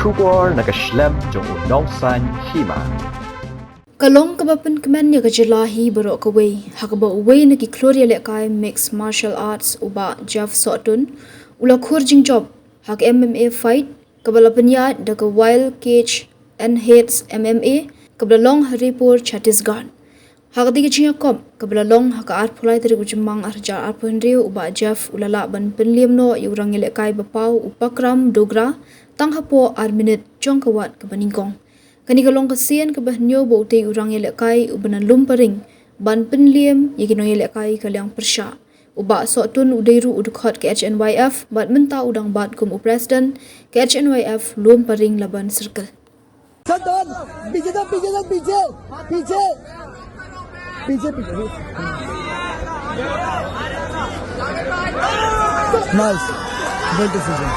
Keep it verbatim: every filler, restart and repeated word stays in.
Khubor na ka shlem jong u nongsan hima. Ka long kaba pynkmen ïa ka jylla hi baroh kawei ha kaba uwei na ki khlur ïalehkai mixed martial arts u Bah Jeff Sohtun u la khur jingjop ha ka M M A fight kaba la pynïaid da ka Wild Cage Enhanced M M A kaba la long ha Raipur, Chhattisgarh. Ha katei ka jingïakop kaba la long ha ka arphew lai tarik u Jymmang arhajar arphew hynriew, u Bah Jeff u la lah ban pynliem noh ïa u rangïalehkai ba paw u Pakram Dogra tang hapoh ar minit jong ka wat kaba nyngkong. Kane ka long ka sien kaba hynñiew ba utei u rangïalehkai uba na Lumparing ban pynliem ïa ki nongïalehkai ka liang pyrshah. U Bah Sohtun u dei ruh u dkhot ka H N Y F bad mynta u dang bat kum u president ka H N Y F Lumparing Laban Circle. Sohtun, पीछे जाओ, पीछे जाओ, पीछे, पीछे, पीछे, पीछे। Nice. Good decision.